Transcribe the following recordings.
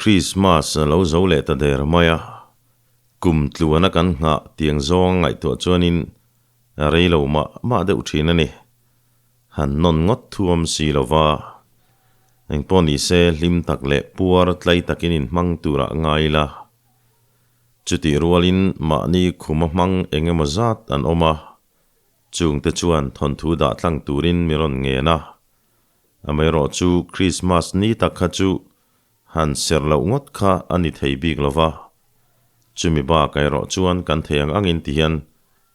Krismas a lo zo leh ta der mai a, kum tluana kan nghah tiang zawng a ngaihtuah chuanin a rei lo mah mah deuh thin a ni. Han nawn ngawt thuam si lo va, engpawh ni se hlim tak leh puar tlai takin inhmang turah ngai ila. Chutih rualin mahni khuma hmang eng emaw zat an awm a, chungte chuan thawnthu dah tlang turin mi rawn ngen a. Amaherawhchu Krismas ni tak kha chu han ser loh ngawt kha a ni thei bik lo va, chumi bak erawh chuan kan thei ang angin ti hian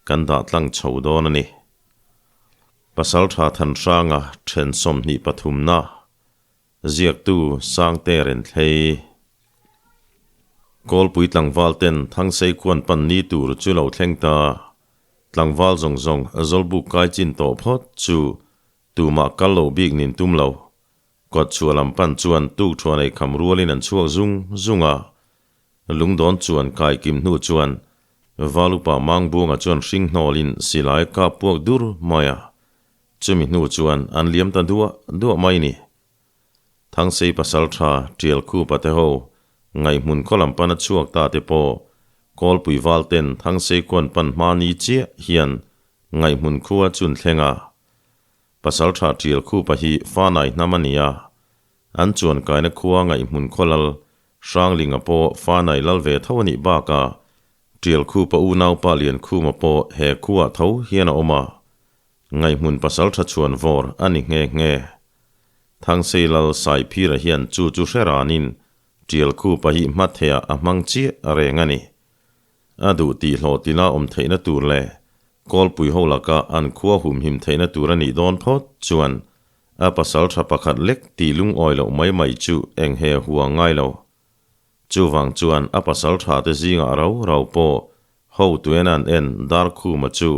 kan dah tlang chho dawn a ni. Pasaltha Thanhranga then 23na ziaktu Sangte Renthlei. Kawlpui tlangval ten Thangsei khuan pan ni tur chu lo thleng ta. Tlangval zawng zawng Zawlbuk kai chin tawh phawt chu tumah kal lo bik nin tum lo. Kawt chhuah lam pan chuan tuk thuan ei kham rualin an chhuak zung zung a. Lungdawn chuan kai kim hnu chuan Valupa Mangbuanga chuan hring hnawlin silai kap puak dur mai a. Chumi hnu chuan an liam ta duah duah mai ni. Thangsei pasaltha Tial Khupa te ho ngaihhmun khaw lam pana chhuak ta te pawh Kawlpui val ten Thangsei khuan pan hma ni chiah hian ngaihhmun khua chun thleng a. Pasaltha Tial Khupa hi Fanai hnam a ni a, an chuan kaina khua ngaihhmun khaw lal Hranglinga pawh Fanai lal ve tho a nih bakah Tial Khupa unaupa Liankhuma pawh he khuaah tho hian a awm a, Ngaihhmun pasaltha chhuan vawr a ni nghe nghe. Thangsei lal Saiphira hian chu chu hre ranin Tial Khupa hi hmatheiah a hmang chiah a reng a ni. A duh tih hlawhtila awm theihna tur leh Kawlpui ho laka an khua humhim theihna tur a nih dawn phawt chuan a pasaltha pakhat lek tih lungawi loh mai mai chu eng he hua ngai lo. Chuvang chuan a pasaltha te zingah rau rau pawh ho tuen an en Darkhuma chu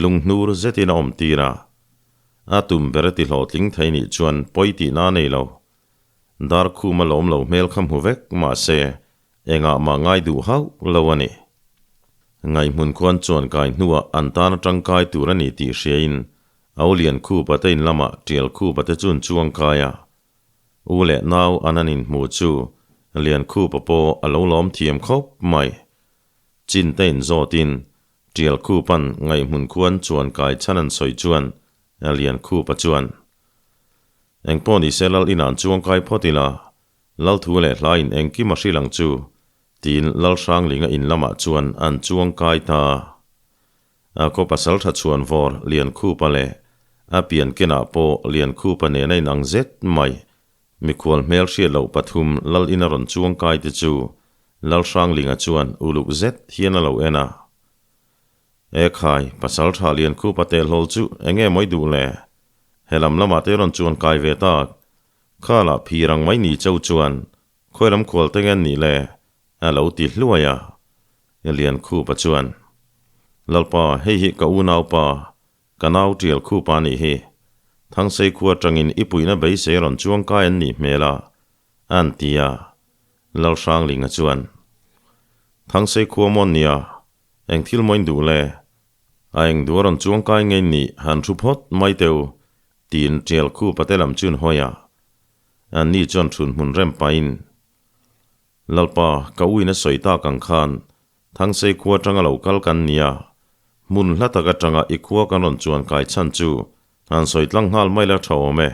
lunghnur zetin a awm tir a. A tum ber a ti hlawhtling thei nih chuan pawi tihna a nei lo. Darkhuma lawm lo hmel kha hmu vek mahse Engah mah ngai duh hauh lo a ni. Ngaihhmun khuan chuan kai hnuah an tan a tangkai tur a ni tih hriain Au Lian Khupa te in lamah Tial Khupa te chun chuang kai a. U leh nau an an inhmu chu Lian Khupa pawh a lo lawm thiam khawp mai. Chin te in zawtin Tial Khupa'n ngaihhmun khuan chuan kai chhan an sawi chuan Lian Khupa chuan, Engpawh nise lal inah an chuang kai phawt ila, Lal thu leh hla in engkim a hrilh ang chu, tiin Lal Hranglinga in lamah chuan an chuang kai ta a. A khaw pasaltha chhuan vawr Liankhupa leh a pian kenah pawh Liankhupa nen a inang zet mai. Mikhual hmel hriat loh pathum Lal in a rawn chuang kai te chu Lal Hranglinga chuan uluk zet hian a lo en a. E khai, pasaltha Liankhupa teh hlawl chu enge mawi duh le? He lam lamah te rawn chuan kai ve tak. Khalah phir ang mai ni cho chuan khawi lam khual te nge nih le? A lo ti hluai a. Liankhupa chuan, Lalpa, hei hi ka unaupa, ka nau Tialkhupa nih hi. Thangsei khua atangin i puihna beisei rawn chuang kai an nih hmel a, an ti a. Lalhranglinga chuan, Thangsei khua mawn nia, eng thil maw in duh le? A eng duh a rawn chuang kai ngei nih han thu phawt mai teu Tiin Tial Khupa te lam chun hawi a, an ni chuan thun hmun rem pahin, Lalpa, ka uin a sawi tak ang khan Thangsei khua atanga lo kal kan nia, hmun hla tak atanga i khua kan rawn chuan kai chhan chu han sawi tlang nghal mai la tha awm e.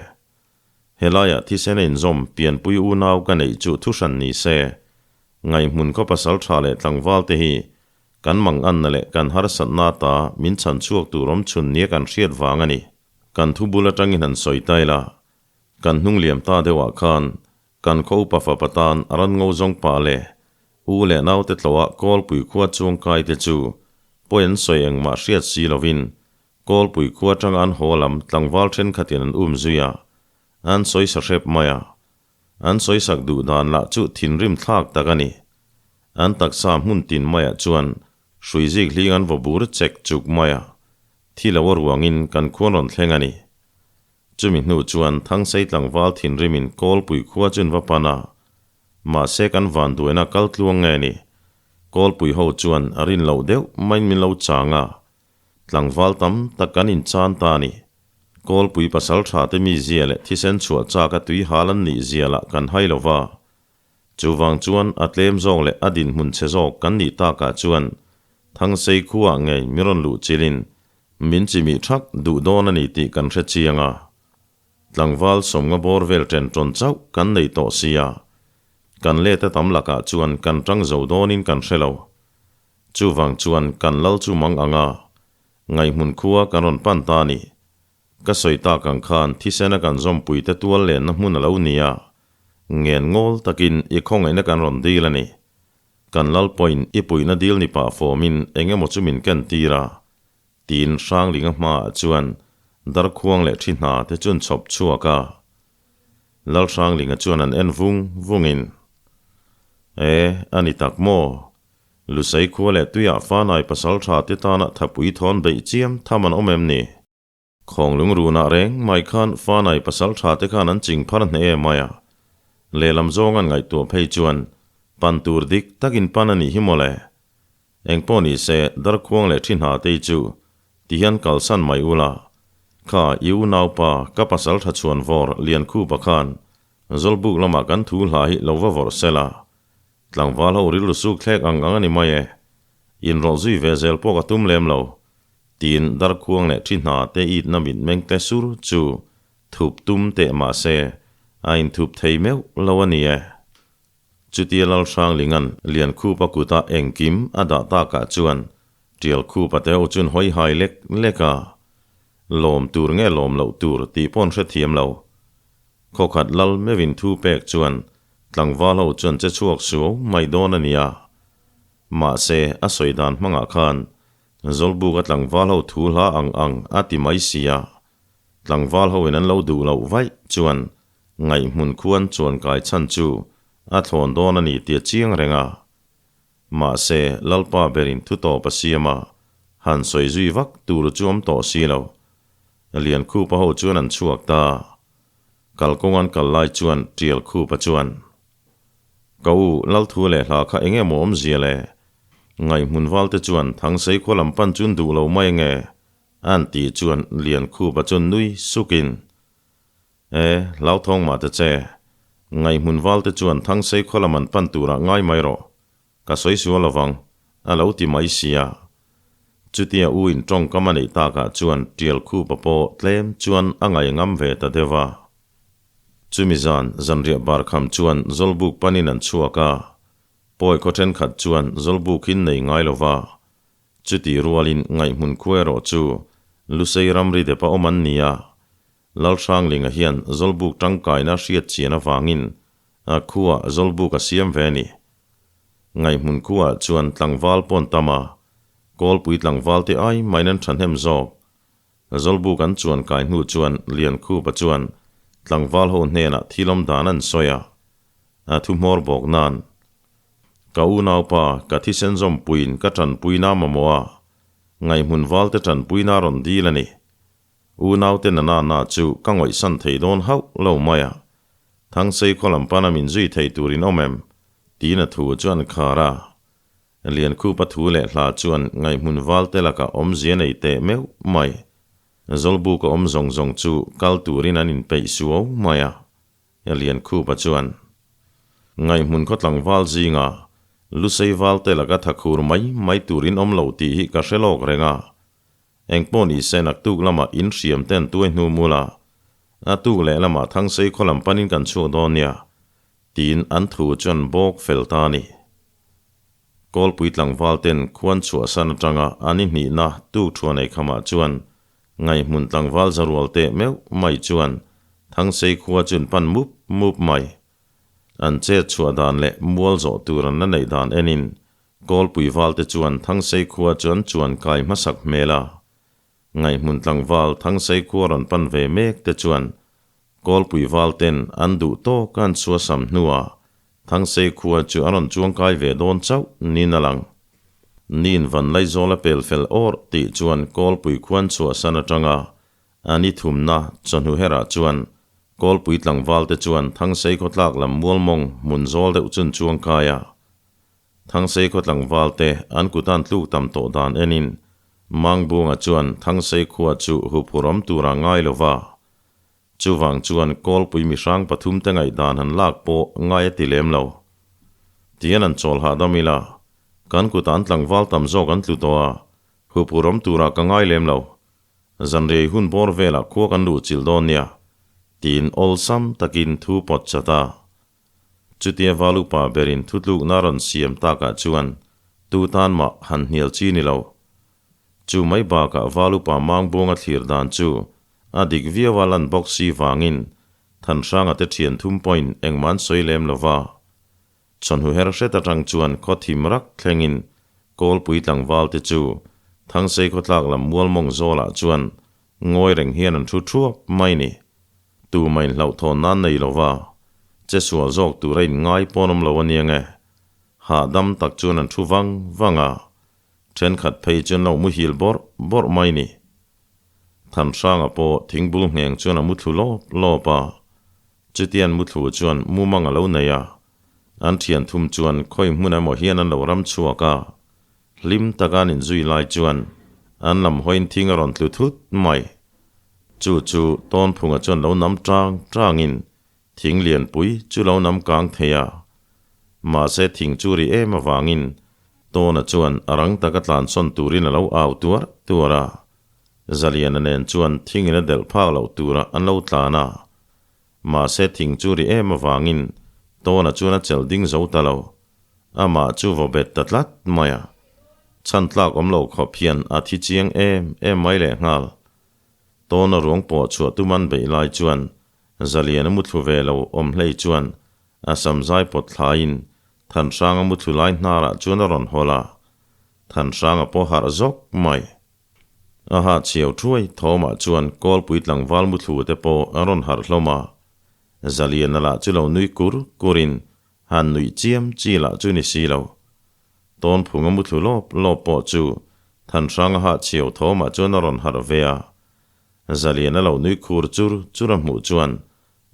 Helaiah thisen a inzawm pianpui unau ka neih chu thuhran ni se, ngaihhmun khaw pasal tha leh tlangval te hi kan manganna leh kan harsatna ata min chhan chhuak tur awm chhun nia kan hriat vang a ni. Kan thu bul atangin han sawi ta ila, kan hnung liam ta deuhah khan kan khaw upa fapa tan a ran ngo zawng pah leh u leh naute tlawhah Kawlpui khua chuang kai te chu pawi an sawi engmah hriat si lovin Kawlpui khua atanga an haw lam tlangval thenkhatin an um zui a, an sawi sa hrep mai a. An sawisak duh dan lah chu thinrim thlak tak a ni. An taksa hmun tin maiah chuan hrui zik hling an vaw bur chek chuk mai a, thi lo a ruangin kan khuan rawn thleng a ni. Chumi hnu chuan Thangsei tlangval thinrimin Kawlpui khua chun va pan a, mahse kan van duaina kal tluang nge ni? Kawlpui ho chuan a rin loh deuh maiin min lo chang a, tlangval tam tak kan inchan ta a ni. Kawlpui pasal tha te mi zia leh thisen chhuah chak a tui hal an nih zia lah kan hai lo va. Chuvang chuan a tlem zawk leh a dinhmun chhe zawk kan nih takah chuan Thangsei khuaah ngei mi rawn luh chilhin min chimih thak duh dawn a ni tih kan hre chiang a. Tlangval sawmnga bawr vel ṭen ṭawn chauh kan nei tawh sia, kan let a tam lakah chuan kan ṭang zo dawnin kan hre lo. Chuvang chuan kan lal chu mang ang a, ngaihhmun khua kan rawn pan ta a ni. Ka sawi tak ang khan thisena kan zawmpuite tual lenna hmun a lo ni a, ngen ngawl takin i khawngaihna kan rawn dil a ni. Kan lal pawhin i puihna dil ni pah fawmin eng emaw chu min ken tir a, tiin Hranglinga hmaah chuan darkhuang leh thi hna te chuan chhawp chhuak a. Lal Hranglinga chuan an en vung vungin, E, a ni tak maw? Lusei khua leh tuiah fanai pasal tha te tana thapui thawn beih chiam tham an awm em ni? Khawng lungrunah reng mai khan fanai pasal tha te khan an ching phar hneh em mai a. Lehlam zawng an ngaihtuah phei chuan pan tur dik takin pan a nih hi mawle. Engpawh ni se darkhuang leh thi hna tei chu ti hian kalsan mai ula. Kha i unaupa ka pasal tha chhuan vawr Liankhupa khan Zawlbuk lamah kan thu hla hi lo va vawrh sela. Tlangval ho rilru suk thlek ang ang a ni mai e. Inrawlh zui ve zel pawh ka tum lem lo. Tiin darkhuang leh thi hna te itna mitmeng tle sur chu thup tum teh mah se a inthup thei meuh lo a ni e. Chutia Lalhranglinga'n Liankhupa kuta engkim a dah takah chuan Tialkhupa te ho chuan hawi hai lek lek a, lawm tur nge lawm loh tur tih paw'n hrethiam lo. Khawkhat Lal meuhin thu pek chuan Tlangval ho chuan che chhuak suau mai dawn a nia. Mahse, a sawi dan hmangah khan Zawlbuka tlangval ho thu hla ang ang a ti mai si a. Tlangval hoin an lo duh loh vaih chuan ngaihhmun khuan chuan kai chhan chu a thlawn dawn a ni tih a chiang reng a. Mahse, Lalpa berin thu tawp a siam a, han sawi zui vak tur chu awm tawh si lo. Liankhupa ho chuan an chhuak ta. Kalkawng an kal lai chuan Tial Khupa chuan, Ka u, Lalthu leh hla kha eng emaw awmzia le? Ngaihhmun valte chuan Thangsei khua lam pan chun duh lo mai nge? An tih chuan Lian Khupa chuan nui sukin, E, hlauthawng mah ta che. Ngaihhmun valte chuan Thangsei khua lam an pan turah ngai mai rawh. Ka sawi sual lovang, a lo ti mai sia. Chutia u in tawngkam a neih takah chuan Tial Khupa pawh tlem chuan a ngai ngam ve ta deuh a. Chumi zan zanriah bar kham chuan Zawlbuk panin an chhuak a, pawi khaw thenkhat chuan Zawlbuk in nei ngai lo va. Chuti rualin ngaihhmun khu erawh chu Lusei ramri depa awm an ni a, Lalhranglinga hian Zawlbuk tangkaina hriat chian avangin a khuah Zawlbuk a siam ve a ni. Ngaihhmun khuah chuan tlangval pawn tam a, Kawlpui tlangval te ai main an thahnem zawk. Zawlbuk an chuan kai hnu chuan Liankhupa chuan tlangval ho hnenah thil awm dan an sawi a, a thu hmawr bawk nan, Ka unaupa, ka thisen zawmpuiin ka tanpuina mamawh a, ngaihhmun valte tanpuina rawn dil a ni. Unaute na na na chu ka ngawihsan thei dawn hauh lo mai a, Thangsei khaw lam pana min zui thei turin awm em? tiin a thu chu an khar a. Liankhupa thu leh hla chuan ngaihhmun valte lakah awmzia nei teh meuh mai. Zawlbuka awm zawng zawng chu kal turin an inpeih suau mai a. Liankhupa chuan ngaihhmun khaw tlangval zinga Lusei valte laka thakhur mai mai turin awm lo tih hi ka hre lawk reng a. Engpawh ni se naktuk lamah in hriam ten tuai hnu mul a, a tuk leh lamah Thangsei khaw lam panin kan chhuak dawn nia, tiin an thu chuan bawk fel ta a ni. Kawlpui tlangval ten khuan chhuahsan atanga an i hnihna tuk thuan ei khamah chuan ngaihhmun tlangval zarual teh meuh mai chuan Thangsei khua chun pan mup mup mai. An chet chhuah dan leh mual zawh tur an la neih dan enin Kawlpui valte chuan Thangsei khua chu an chuan kai hmasak hmel a. Ngaihhmun tlangval Thangsei khua rawn pan ve mek te chuan Kawlpui valten an duh tawk a an chhuasam hnuah Thangsei khua chu a rawn chuang kai ve dawn chauh niin a lang. Nin van Laizawl a pel fel awrh tih chuan Kawlpui khuan chhuahsan atanga A ni thumna chawhnu herah chuan Kawlpui tlangvalte chuan Thangsei khawtlak lam mualmawng hmun zawl deuh chun chuang kai a. Thangsei khaw tlangval te an kutan tluk tam tawh dan enin Mangbunga chuan Thangsei khua chu huphur awm tura ngai lo va. Chuvang chuan Kawlpui mihrang pathum te ngaihdan han lak pawh ngai a ti lem lo. Tihian an chawl hahdam ila, kan kutah an tlangval tam zawk an tlu tawh a, huphurh awm turah ka ngai lem lo. Zanriai hun bawr velah khua kan luh chilh dawn nia, tiin awlsam takin thu pawt chat a. Chutia Valupa berin thutlukna rawn siam takah chuan tu tan mah han hnial chi ni lo. Chu mai bakah Valupa Mangbuanga thlir dan chu a dik viau a lan bawk si vangin Thanhranga te thian thum pawhin engmah an sawi lem lo va. Chawhnu her hret atang chuan khaw thim rak thlengin Kawlpui tlangval te chu Thangsei khawtlak lam mualmawng zawlah chuan ngawi reng hian an thu thuap mai ni. Tumah inhlauhthawn nan nei lo va, che sual zawk tur a inngai pawn awm lo a nia nge. Hahdam tak chuan an thu vang vang a, thenkhat phei chuan lo muhil bawrh bawrh mai ni. Thanhranga pawh thingbul ngheng chuan a mu thlu lawp lawp a, Chutian muthlu chuan mumang a lo nei a, an thian thum chuan khawi hmun emaw hian an lo ram chhuak a, hlim taka an inzui lai chuan an lam hawiin thing a rawn tlu thut mai. Chu chu Tawnphunga chuan lo nam tang tangin thing lianpui chu lo nam kang thei a. Mahse thing chu ri em avangin Tawna chuan a rang taka tlansawn turin a lo au tuar tuar a. Zaliana nen chuan thingin a delh phak loh tura an lo tlan a. Mahse thing chu ri em avangin Tawna chuan a chelh ding zo ta lo. Amah chu vaw bet ta tlat mai a. Chhan tlak awm lo khawp hian a thi chiang em em mai lehnghal. Tawna ruang pawh chhuah tum an beih lai chuan Zaliana muthlu ve lo awm hlei chuan a samzai pawt thlaiin Thanhranga muthlu lai hnarah chuan a rawn hawl a. Thanhranga pawh harh zawk mai. A ha chhiau thuai thawmah chuan Kawlpui tlangval muthlu te pawh an rawn harh hlawm a. Zaliana lah chu lo nui kur kurin han nuih chiam chi lah chu ni si lo. Tawnphunga muthlu lawp lawp pawh chu Thanhranga ha chhiau thawmah chuan a rawn harh ve a. Zaliana lo nui khur chur chur a hmuh chuan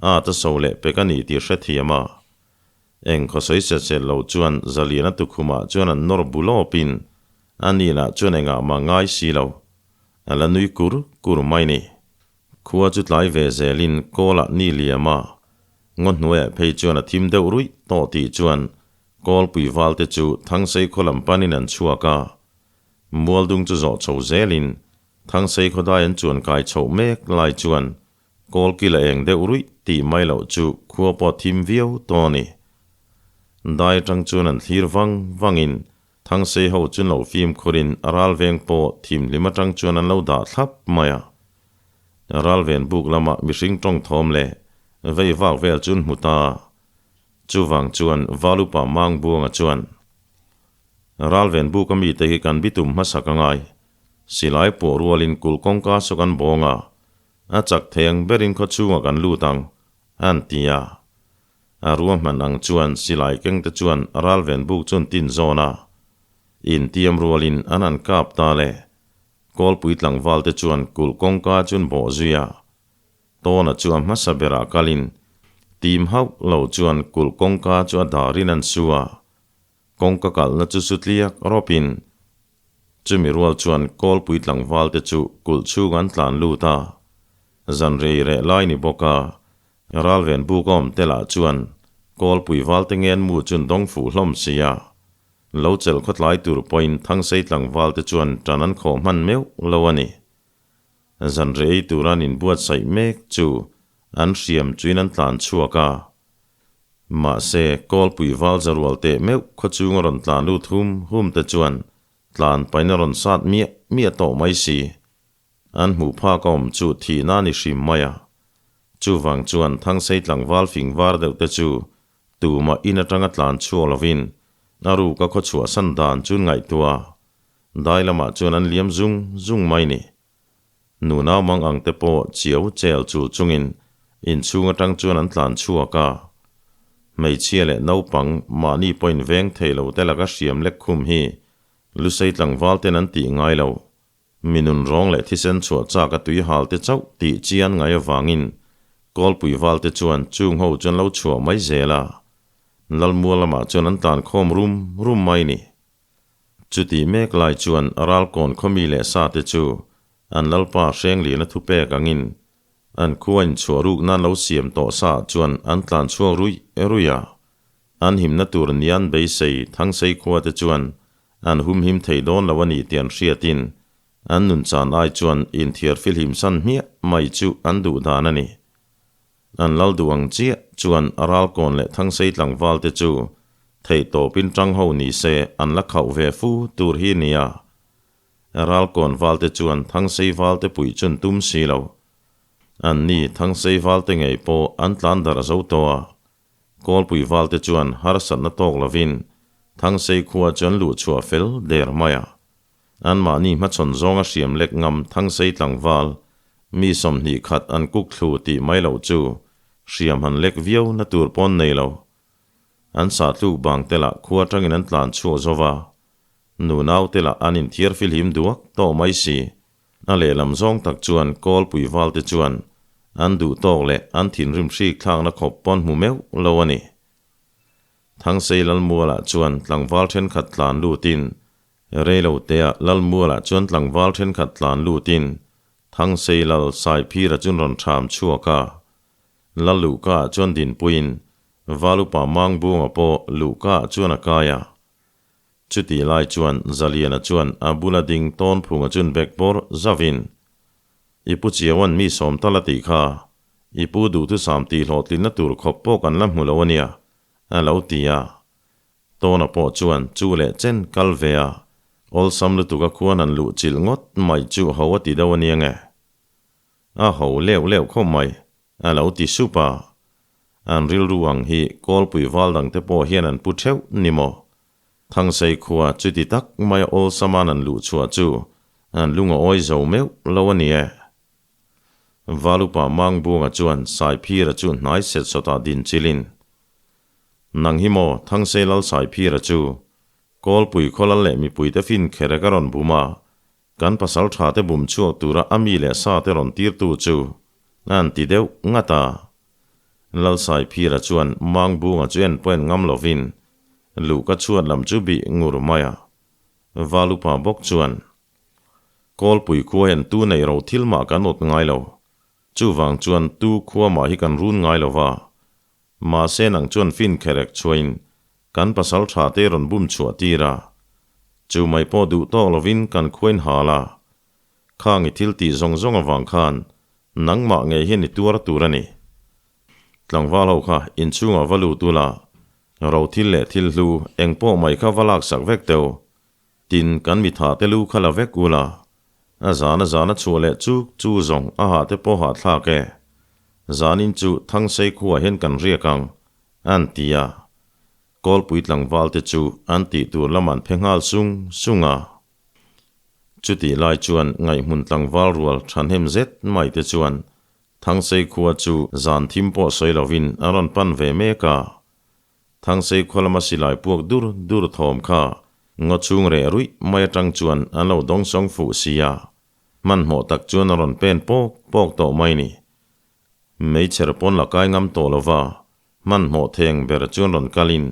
a ta so leh pek a ni tih hrethiam a. Eng khawsawi set set lo chuan Zaliana tukhumah chuan an nawr bu lawpin A ni lah chuan engah mah ngai si lo. A la nui kur kur mai ni. Khua chu tlai ve zelin kawlah ni liam a, ngaw hnuaiah phei chuan a thim deuh ruih tawh tih chuan Kawlpui valte chu Thangsei khaw lam panin an chhuak a. Mualdung chu zawh chho zelin Thangsei khaw dai an chuan kai chhoh mek lai chuan Kawlkil a eng deuh ruih tih mai loh chu khua pawh a thim viau tawh a ni. Dai atang chuan an thlir vang vangin Thangsei ho chu lo fimkhurin a ralveng pawh thimhlim atang chuan an lo dah thlap mai a. Ralven buk lamah mihring tawng thawm leh vei vak vel chu an hmu ta. Chuvang chuan Valupa Mangbuanga chuan, Ralven buk a mite hi kan bitum hmasak a ngai. Silai pawh rualin kulh kawngka saw kan bawng a, a chak thei ang berin khawchhungah kan lut ang, an ti a. A ruahman ang chuan silai kengte chuan ralven buk chu an tin zawn a, intiam rualin an han kap ta le. Kawlpui tlangvalte chuan kulh kawngka chu an bawh zui a, Tawna chu a hmasa berah kalin tim hauh lo chuan kulh kawngka chu a darin an su a, kawngka kalhna chu sutliak rawpin chumi rual chuan Kawlpui tlangvalte chu kulh chhung an tlan lut a, zan rei reh lai ni bawk a, Ralven buk a awm te lah chuan Kawlpui valte ngen mu chun dawng fuh hlawm si a, lo chelh khawtlai tur pawhin Thangsei tlangvalte chuan tan an khawh hman meuh lo a ni. Zan reh ei tura an inbuatsaih mek chu an hriam chuin an tlan chhuak a. Mahse, Kawlpui val zarual teh meuh khawchhung a rawn tlan lut hum hum te chuan tlan pain a rawn sat miah miah tawh mai si. An hmuh phak a awm chu thihna a ni hrim mai a. Chuvang chuan Thangsei tlangval fing var deuh te chu tumah in atanga tlan chhuak lovin a ruka khaw chhuahsan dan chu ngaihtuah a, dai lamah chuan an liam zung zung mai ni. Nunau mang ang te pawh chiau chel chul chungin inchhung atang chuan an tlan chhuak a. Hmeichhia leh naupang mahni pawhin veng thei lo te laka hriam lek khum hi Lusei tlangval ten an tih ngai lo. Mi nun rawng leh thisen chhuah chak a tui hal te chauh tih chi an ngaih avangin Kawlpui val te chuan chung ho chuan lo chhuah mai zel a, Lalmual lamah chuan an tlan khawm rum rum mai ni. Chutih mek lai chuan Ralkawn khawmi leh sa te chu an Lalpa Hrenglian a thupek angin an khua inchhuah ruk nan lo siam tawh sa ah chuan an tlan chhuak ruih ruih a. An himna tur nia an beisei Thangsei khua te chuan an humhim thei dawn lo a ni tih an hriatin an nunchan ai chuan inthiar filhim san hmiah mai chu an duh dan a ni. An lal duh ang chiah chuan a ralkawn leh Thangsei tlangval te chu theihtawpin tang ho ni se an la khauh ve fu tur hi nia. Ralkawn valte chuan Thangsei valte puih chun tum si lo. An ni Thangsei valte ngei pawh an tlan darh zo tawh a. Kawlpui valte chuan harsatna tawk lovin Thangsei khua chu an luh chhuah fel der mai a. Anmahni hmachhawn zawnga hriam lek ngam Thangsei tlangval mi 20 khat an kuk thlu tih mai loh chu hriam han lek viau na tur pawn nei lo. An sahtluk bang te lah khua atangin an tlan chhuak zo va. Nu naute lah an inthiar filhim duak tawh mai si. A lehlam zawng tak chuan Kawlpui valte chuan an duh tawk leh an thinrim hrik thlakna khawp pawn hmu meuh lo a ni. Thangsei Lalmualah chuan tlangval thenkhat tlan lutin, Reilotea Lalmualah chuan tlangval thenkhat tlan lutin Thangsei Lal Saiphira chun rawn ṭham chhuak a. Lal Luhkaah chuan dinpuiin Valupa Mangbunga pawh Luhkaah chuan a kai a. Chutih lai chuan Zaliana chuan a bula ding tawn phunga chun bek bawr zauhin, I pu Chiauan mi sawm tal a tih kha, i pu duhthusam tih hlawhtlinna tur khawp pawh kan la hmu lo a nia, a lo ti a. Tawna pawh chuan chu leh chen kal ve a, awlsam lutuka khuan an luh chilh ngawt mai chu ho a ti deuh a nia nge. A ho leuh leuh khawp mai, A lo ti sup a, an rilru ang hi Kawlpui val dangte pawh hian an pu theuh ni maw? Thangsei khua chuti tak maia awlsama'n an luh chhuah chu an lung a awi zo meuh lo a ni e. Valupa Mangbunga chuan Saiphira chu hnai set sawtah din chilin, Nang hi maw Thangsei lal Saiphira chu Kawlpui khaw lal leh mipuite fin kher ka rawn bum a, Kan pasal tha te bum chhuak tura a mi leh sa te rawn tirtu chu an ti deuh ngat a. Lalsaiphira chuan Mangbunga chu en pawh en ngam lovin luhka chhuat lam chu bih ngur mai a. Valupa bawk chuan, Kawlpui khua hian tu neih ro thil mah kan awt ngai lo. Chuvang chuan tu khua mah hi kan run ngai lo va. Mahse nang chuan fin kherek chhuain kan pasal tha te rawn bum chhuah tir a, chu mai pawh duh tawk lovin kan khuain hal a, khang i thil tih zawng zawng avang khan nangmah ngei hian i tuar tur a ni. Tlangval ho kha inchhungah va lut ula, ro thil leh thil hlu eng pawh mai kha va laksak vek teu, tin kan mitha te lu kha la vek ula, a zan a zan a chhuah leh chuk chu zawng a hah te pawh hahthlak e. Zanin chu Thangsei khuaah hian kan riak ang, an ti a. Kawlpui tlangval te chu an tih tur lam an phe nghal sung sung a. Chutih lai chuan ngaihhmun tlangval rual thahnem zet mai te chuan Thangsei khua chu zan thim pawh sawi lovin an rawn pan ve mek a. Thangsei khua lama silai puak dur dur thawm kha ngaw chhung reh ruih mai atang chuan an lo dawngsawng fuh si a. Hmanhmawh tak chuan a rawn pen pawk pawk tawh mai ni. Meichher pawn la kai ngam tawh lova, hmanhmawh theng ber chuan rawn kalin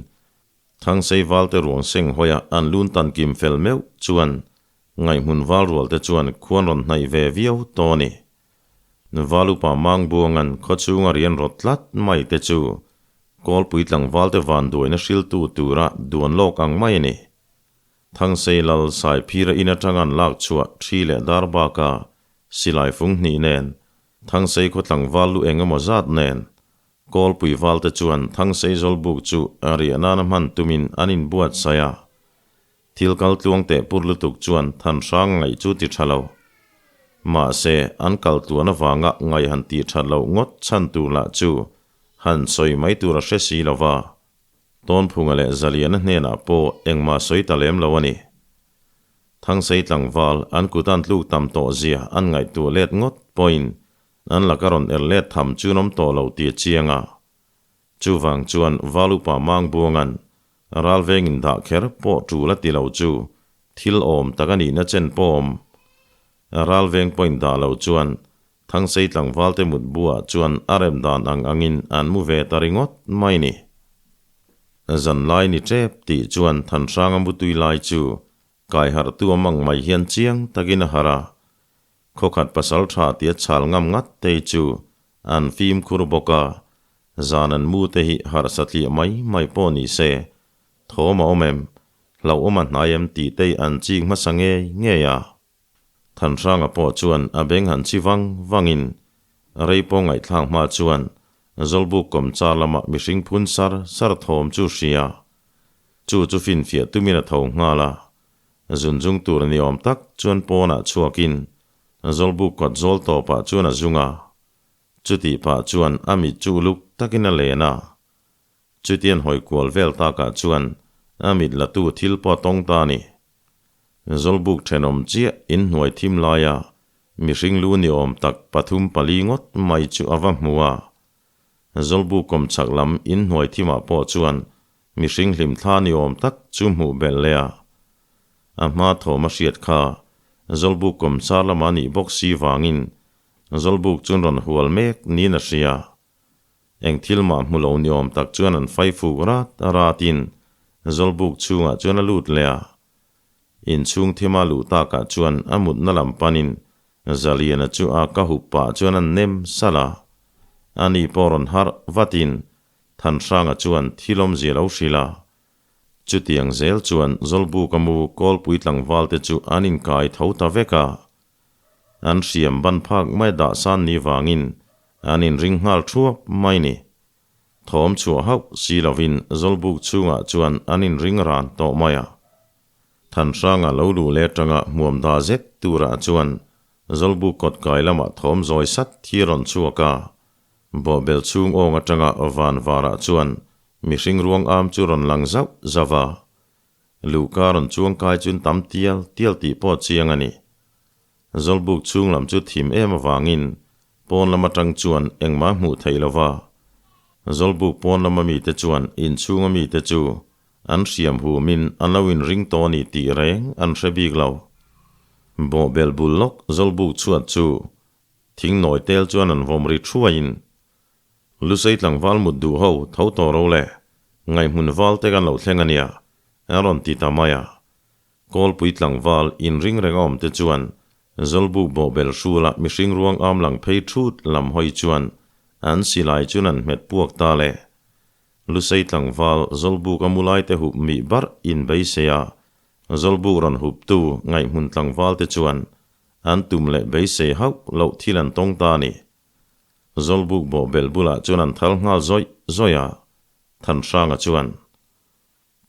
Thangsei valte ruang seng hawia an lun tan kim fel meuh chuan ngaihhmun val rual te chuan khuan rawn hnaih ve viau tawh a ni. Valupa Mangbuangan khaw chhunga rian rawt tlat mai te chu Kawlpui tlangvalte vanduaina hriltu tura duan lawk ang mai a ni. Thangsei lal Saiphira in atanga an lak chhuah thi leh dar baka silai fung hnih nen Thangsei khaw tlangval lu eng emaw zat nen Kawlpui valte chuan Thangsei zawlbuk chu a riah nana hman tumin an inbuatsaih a. Thil kal tluang teh pur lutuk chuan Thanhrang ngaih chu ti tha lo. Mahse, an kal tluan avanga ngaih han tih that loh ngawt chhan tur lah chu han sawi mai tur a hre si lo va. Tawnphunga leh Zaliana hnenah pawh engmah sawi ta lem lo a ni. Thangsei tlangval an kut an tluk tam tawh zia an ngaihtuah let ngawt pawhin an laka rawn er let tham chu an awm tawh lo tih a chiang a. Chuvang chuan Val upa Mangbuanga'n ralvengin dah kher pawh tul a ti lo chu thil awm tak a nihna chen pawh awm. Ralveng pawhin dah lo chuan Thangsei tlangvalte mut buah chuan a rem dan ang angin an mu ve ta ringawt mai ni. Zanlai ni tep tih chuan Thanhranga mutui lai chu kai harhtu awm ang mai hian chiang takin a harh a. Khawkhat pasal tha tia chhal ngam ngat te chu an fimkhur bawk a. Zan an mu te hi harh satliah mai mai pawh ni se, thawm a awm em, hlauhawm a hnai em tih te hi an chik hmasa ngei ngei a. Thanhranga pawh chuan a beng han chi vang vangin rei pawh ngaihthlak hma chuan Zawlbuk kawmchar lama mihring phun sar sar thawm chu hria. Chu chu finfiah tumin a tho nghal a. Zunzung tur ni awm tak chuan pawnah chhuakin Zawlbuk kawt zawl tawpah chuan a zung a. Chutih pah chuan a mit chu uluk takin a len a. Chutian hawi kual vel takah chuan a mit latu thil pawh a tawng ta a ni. Zawlbuk thenawm chiah inhnuai thim laia mihring lu ni awm tak pathum pali ngawt mai chu a va hmu a. Zawlbuk kawmchhak lam inhnuai thimah pawh chuan mihring hlimthla ni awm tak chu hmuh belh leh a. A hma thawm a hriat kha Zawlbuk kawmchar lama nih bawk si vangin Zawlbuk chuan rawn hual mek niin a hria. Eng thil mah hmu lo ni awm tak chuan an fai fuk rat ratin Zawlbuk chhungah chuan a lut leh a. Inchhung thima luh takah chuan a mutna lam panin Zaliana chu a ka hup pah chuan an nem salh a. Ani pawh rawn harh vatin Thanhranga chuan thil awmzia lo hrilh a. Chutiang zel chuan Zawlbuka mu kawlpui tlangvalte chu an inkai tho ta vek a. An hriam ban phak mai dah san ni vangin an inring nghal thuap mai ni. Thawm chhuah hauh si lovin Zawlbuk chhungah chuan an inring ran tawh mai a. Thanhranga lo luh leh atanga hmuam dah zet turah chuan Zawlbuk kawt kai lamah thawm zawi sat hi a rawn chhuak a. Bawhbel chhung awng atanga van varah chuan mihring ruang am chu rawn lang zauh zauh a. Luhka rawn chuang kai chun tam tial tial tih pawh chiang a ni. Zawlbuk chhung lam chu thim em avangin pawn lam atang chuan engmah hmuh theih lo va. Zawlbuk pawn lama mite chuan inchhunga mite chu an hriam humin an lo inring tawh a ni tih reng an hre bik lo. Bawhbel bul lawk zawlbuk chhuat chu thing nawi tel chuan an vawm ri thuaiin Lusei tlangval mut duh ho tho tawh ro le, ngaihhmun val te kan lo thleng a nia, a rawn ti ta mai a. Kawlpui tlangval inring reng a awm te chuan Zawlbuk bawhbel hrula mihring ruang am lang phei thut lam hawi chuan an silai chuan an hmet puak ta le. Lusei tlangval Zawlbuk a mu lai te hup mih barh in beisei a, Zawlbuk rawn hup tu ngaihhmun tlangval te chuan an tum leh beisei hauh loh thil an tawng ta a ni. Zawlbuk bawhbel bulah chuan an thal nghal zawih zawih a, Thanhranga chuan,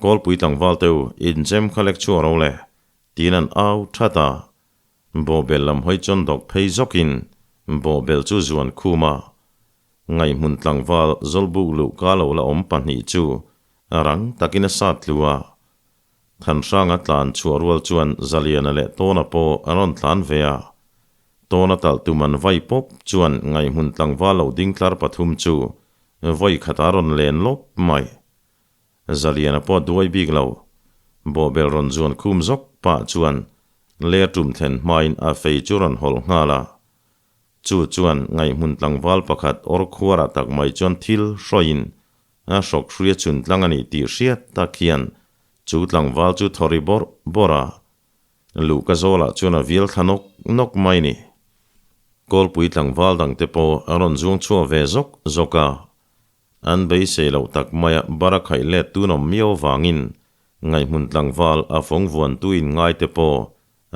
Kawlpui tlangval te u, inchem kha lek chhuak ro le, tiin an au that a. Bawhbel lam hawi chuan dawk phei zawkin bawhbel chu zuan khum a. Ngaihhmun tlangval Zawlbuk luh ka lo la awm pahnih chu rang takin a sat tlu a. Thanhranga tlan chhuah rual chuan Zaliana leh Tawna pawh an rawn tlan ve a. Tawna talh tum an vai pawp chuan ngaihhmun tlangval lo ding tlar pathum chu vawi khatah a rawn len lawp mai. Zaliana pawh duai bik lo. Bawhbel rawn zuan khum zawk pah chuan ler tum thlen hmain a fei chu rawn hawlh nghal a. Chu chuan ngaihhmun tlangval pakhat awr khuarah tak mai chuan thil hrawiin A hrawk hruia chhun tlang a nih tih hriat tak hian chu tlangval chu thaw ri bawrh bawrh a, luhka zawlah chuan a vial thla nawk nawk mai ni. Kawlpui tlangval dangte pawh a rawn zuang chhuak ve zawk zawk a, an beisei loh tak maia bara khaih let tun awm miau vangin ngaihhmun tlangval a fawng vuantu in ngaite pawh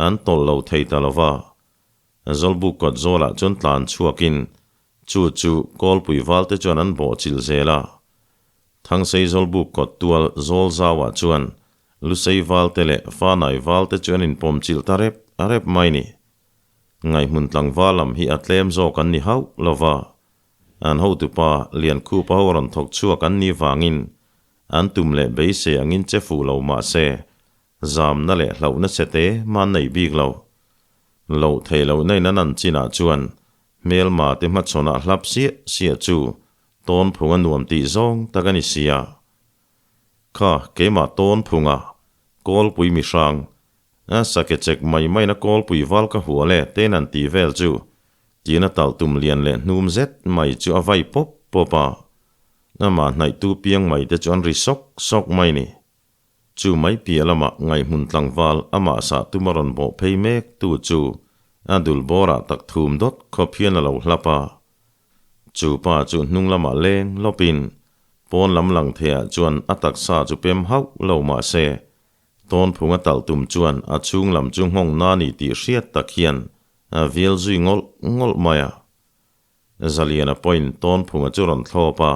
an tawlh lo thei ta lo va. Zawlbuk kawt zawlah chuan tlan chhuakin Chu chu Kawlpui valte chuan an bawhchilh zel a. Thangsei Zawlbuk kawt tual zawl zauah chuan Lusei valte leh Fanai valte chu an inpawmchilh ta rep rep mai ni. Ngaihhmun tlangval lam hi a tlem zawk an ni hauh lo va. An hotupa Liankhupa ho rawn thawk chhuak an ni vangin an tum leh beisei angin che fuh lo mah se zamna leh hlauhna chhete mah an nei bik lo. Loh theih lohna in an an chinah chuan Hmelma te hmachhawnah hlap siah siah chu tawn phunga nuam tih zawng tak a ni sia. Kha keimah tawn phunga kawlpui mihrang a sake chek mai maina kawlpui val ka hual e tein an tih vel chu tiin a talh tum lian leh hnum zet mai chu a vai pawp pawp a. Amah hnaihtu piang mai te chu an ri sawk sawk mai ni. Chu mai piah lamah ngaihhmun tlangval amah sah tum a rawn bawh phei mek tu chu a dul bawrah tak thum dawt khawp hian a lo hlap a. Chu pa chu hnung lamah leng lawpin pawn lam lang theiah chuan a taksa chu pem hauh lo mah se, tawnphunga talh tum chuan a chhung lam chu nghawng na ni tih hriat tak hian a vial zui ngawlh ngawlh mai a. Zaliana pawhin tawnphunga chu rawn thlawp a,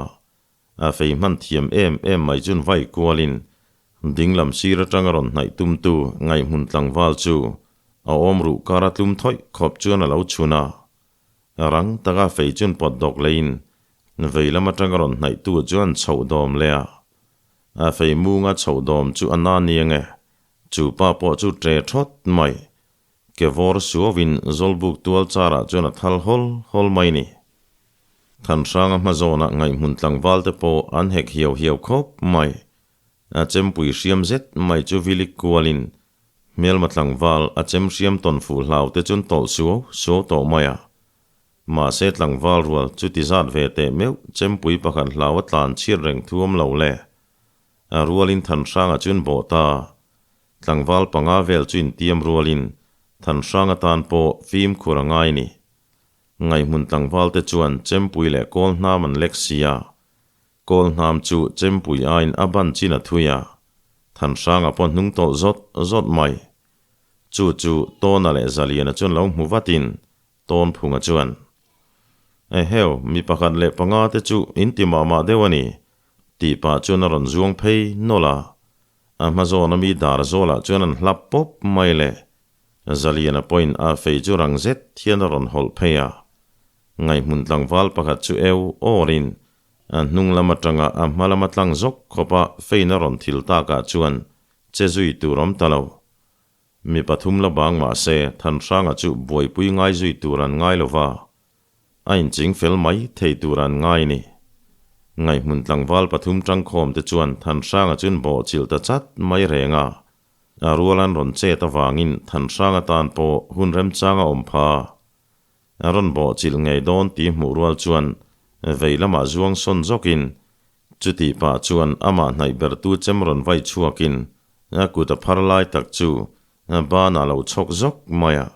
A fei hman thiam em em mai chun vai kualin dinglam sir atanga rawn hnaih tumtu ngaihhmun tlangval chu a awm ruh kar a tlum thawih khawp chuan a lo chhun a. Rang taka fei chun pawt dawk leiin vei lam atanga rawn hnaihtu chuan chhoh dawm leh a. A fei munga chhoh dawm chu a na niang e, chu pa pawh chu tre thawt mai. Ke vawr suauin Zawlbuk tual charah chuan a thal hawl hawl mai ni. Thanhranga hmazawnah ngaihhmun tlangval te pawh an hek hiau hiau khawp mai. A chempui hriam zet mai chu vilik kualin hmelma tlangval a chem hriam tawn fuh hlau te chuan tawlh suau suau tawh mai a. Mahse tlangval rual chu ti zat ve teh meuh chempui pakhat hlau a tlan chhiat reng thuam lo le. A rualin Thanhranga chuan bawh ta. Tlangval panga vel chu intiam rualin Thanhrang atan pawh fimkhur a ngai ni. Ngaihhmun tlangval te chuan Chempui leh Kawlhnam an lek si a. Kawlhnam chu Chempui aiin a ban chin a thui a, Thanhranga pawh hnung tawlh zawt zawt mai. Chu chu Tawna leh Zaliana chuan lo hmu vatin Tawnphunga chuan, Eheu, mi pakhat leh panga te chu in ti mah mah deuh a ni, tih pah chuan a rawn zuang phei nawlh a. A hma zawn ami dar zawlah chuan an hlap pawp mai le. Zaliana pawhin a fei chu rang zet hian a rawn hawlh phei a. Ngaihhmun tlangval pakhat chu eu awrin a hnung lam atanga a hma lama tlang zawk khawpa fein a rawn thil takah chuan che zui tur awm ta lo. Mi pathum la bang mah se Thanhranga chu buaipui ngai zui tur an ngai lo va. A inching fel mai thei tur an ngai ni. Ngaihhmun tlangval pathum tangkhawm te chuan Thanhranga chuan bawh chilh ta chat mai reng a. A rual an rawn chet avangin Thanhranga tan pawh hun remchang a awm pha. A rawn bawh chilh ngei dawn tih hmuh rual chuan vei lamah zuang sawn zawkin chutih pah chuan amah hnaih bertu chem rawn vai chhuakin a kut a phar lai tak chu banah lo chhawk zawk mai a.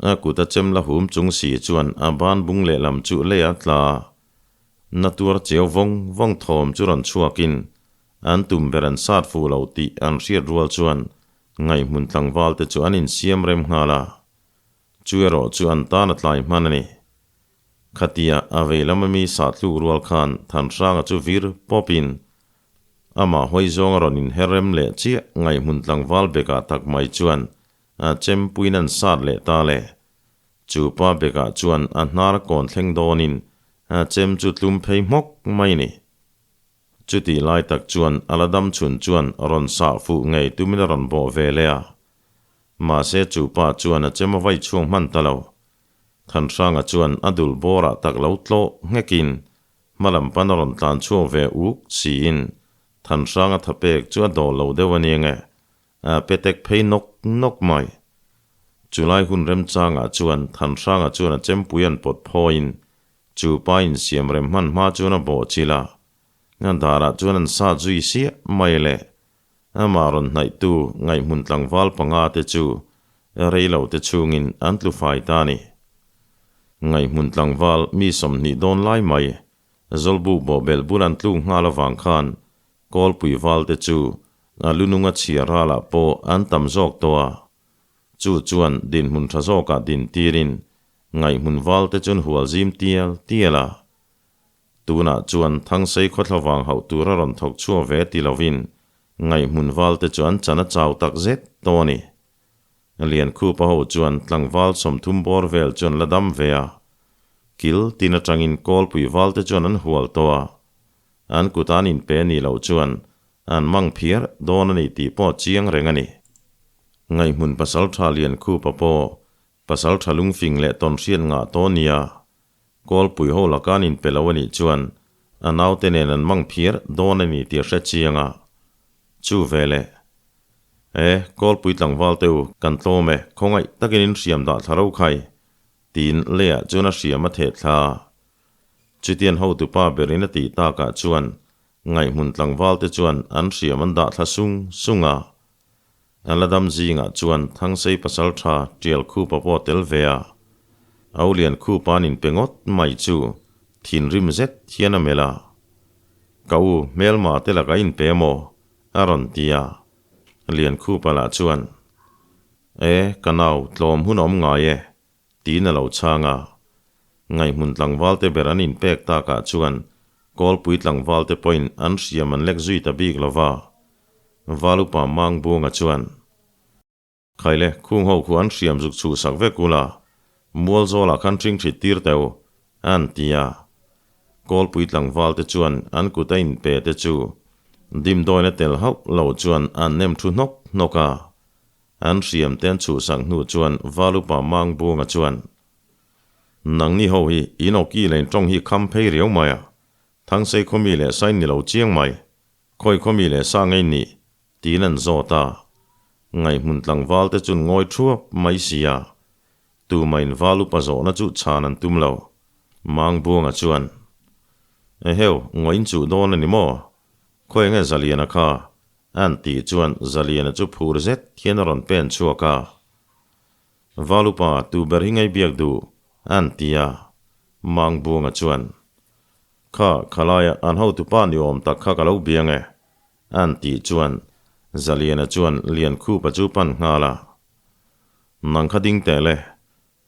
A kut a chem la hum chung si chuan a ban bung lehlam chu lei a tla. Na tuar cheu vawng vawng thawm chu rawn chhuakin an tum ber an sat fuh lo tih an hriat rual chuan ngaihhmun tlangval te chu an insiam rem nghal a. Chu erawh chu an tan a tlai hman a ni. Khatia a vei lama mi sah tluk rual khan Thanhranga chu vir pawpin amah hawi zawng a rawn inher rem leh chiah ngaihhmun tlangval bekah tak mai chuan A chempuiin an sat leh ta le. Chu pa bekah chuan a hnar kawn thleng dawnin a chem chu tlum phei hmawk mai ni. Chutih lai tak chuan a la dam chhun chuan rawn sah fuh ngei tumin a rawn bawh ve leh a. Mahse chu pa chuan a chem a vai chhuang hman ta lo. Thanhranga chuan a dul bawrah tak lo tlawh nghekin hmalam pan a rawn tlan chhuak ve uk siin Thanhranga thapek chu a dawl lo deuh a ni ange. A petek phei nawk nawk mai. Chulai hun remchangah chuan Thanhranga chuan a chempui an pawt phawiin chu pa insiam rem hman hma chuan a bawh chilh a. A darah chuan an sat zui siah mai le. Amah rawn hnaihtu ngaihhmun tlangval panga te chu reilo te chhungin an tlu fai ta a ni. Ngaihhmun tlangval mi 20 dawn lai mai Zawlbuk bawhbel bul an tluk nghal avang khan Kawlpui val te chu a lununga chhia ralah pawh an tam zawk tawh a, chu chuan dinhmun tha zawkah din tirin ngaihhmun val te chuan hual zim tial tial a. Tunah chuan Thangsei khawthla vang hauh tura rawn thawk chhuak ve ti lovin ngaihhmun val te chu an chan a chau tak zet tawh a ni. Liankhupa ho chuan tlangval 30 bawr vel chuan la dam ve a, kil tin atangin Kawlpui val te chuan an hual tawh a, An kut an inpe a nih loh chuan an mang phiar dawn a ni tih pawh chiang reng a ni. Ngaihhmun pasaltha Liankhupa pawh pasaltha lungfing leh tawnhriat ngah tawh nia Kawlpui ho laka an inpe lo a nih chuan a naute nen an mang phiar dawn a ni tih a hre chiang a. Chu veleh, E, Kawlpui tlangval te u, kan tlawm e, khawngaih takin in hriam dah thla ro khai, tiin leiah chuan a hriam a theh thla. Chutian hotupa berin a tih takah chuan ngaihhmun tlangvalte chuan an hriam an dah thla sung sung a. An la dam zingah chuan Thangsei pasaltha Tial Khupa pawh a tel ve a. Aulian Khupa an inpe ngawt mai chu Thinrim zet hian a melh a. Ka u, hmelma te lakah inpe maw? a rawn ti a. Liankhupa lah chuan, E, ka nau, tlawm hun a awm ngai e, tiin a lo chhang a. Ngaihhmun tlangvalte ber an inpek takah chuan Kawlpui tlangvalte pawhin an hriam an lek zui ta bik lo va. Valupa Mangbunga chuan, Khaile, khung ho khu an hriam zuk chhuhsak vek ula, mual zawlah khan hring hrit tir teh u, an ti a. Kawlpui tlangvalte chuan an kut a inpe te chu dimdawina tel hauh lo chuan an nem thu hnawk hnawk a. An hriam te an chhuhsak hnu chuan Valupa Mangbunga chuan, Nangni ho hi in awki leh in tawng hi kham phei riau mai a, Thangsei khawmi leh sain ni lo chiang mai, khawi khawmi leh sa ngei nih? Tiin an zawt a. Ngaihhmun tlangval te chun ngawi thuap mai si a, tumahin val upa zawhna chu chhan an tum lo. Mangbuanga chuan, Eheu, ngawiin chuh dawn a ni maw? Khawi nge Zaliana kha? An tih chuan Zaliana chu phur zet hian a rawn pen chhuak a. Val upa, tu ber hi ngei biak duh? An ti a. Mangbuanga chuan, Kha, khalaia an hotupa ni awm tak kha ka lo biang e. An tih chuan Zaliana chuan Liankhupa chu pan nghal a. Nang kha ding teh le,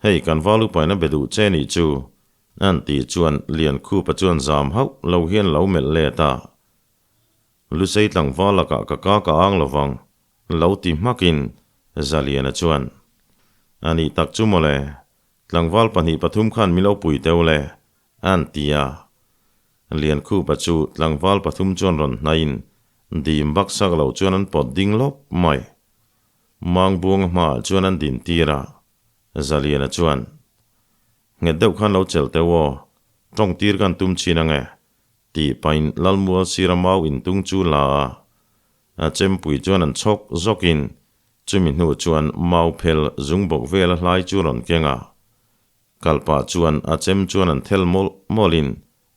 hei kan val upain a be duh che nih chu, an tih chuan Liankhupa chuan zam hauh lo hian lo melh let a. Lusei tlangval lakah ka ka ka ang lovang, lo ti hmakin Zaliana chuan, A nih tak chu mawle, tlangval pahnih pathum khan min lo pui teu le, An ti a. Liankhupa chu tlangval pathum chuan rawn hnaiin dim baksak lo chuan an pawt ding lawp mai. Mangbuanga hmaah chuan an din tir a. Zaliana chuan, Nghet deuh khan lo chelh teuh aw, tawng tir kan tum chin ange, tih pahin Lalmual sira mau intung chu la a. A chempui chuan an chhawk zawkin chumi hnu chuan mau phel zung bawk vela hlai chu rawn keng a. Kalpah chuan a chem chuan an thel mawlh mawlhin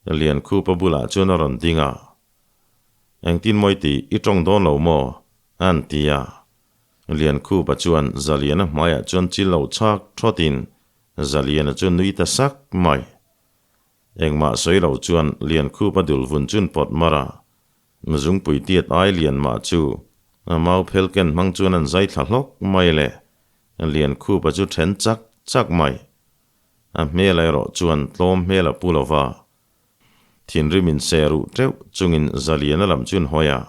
Liankhupa bulah chuan a rawn ding a. Engtin mawi tih i tawng dawn lo maw? A'n ti a. Liankhupa chuan Zaliana hmaiah chuan chil lo chhak thawtin Zaliana chu nui ta sak mai. Engmah sawi lo chuan Liankhupa dul vun chun pawt mar a. Zungpui tiat ai lian mah chu a mau phel ken hmang chuan an zai thla hlawk mai le. Liankhupa chu then chak chak mai. A hmel erawh chuan tlawm hmel a pu lo va. Thinrim in se ruh teuh chungin Zaliana lam chu an hawi a.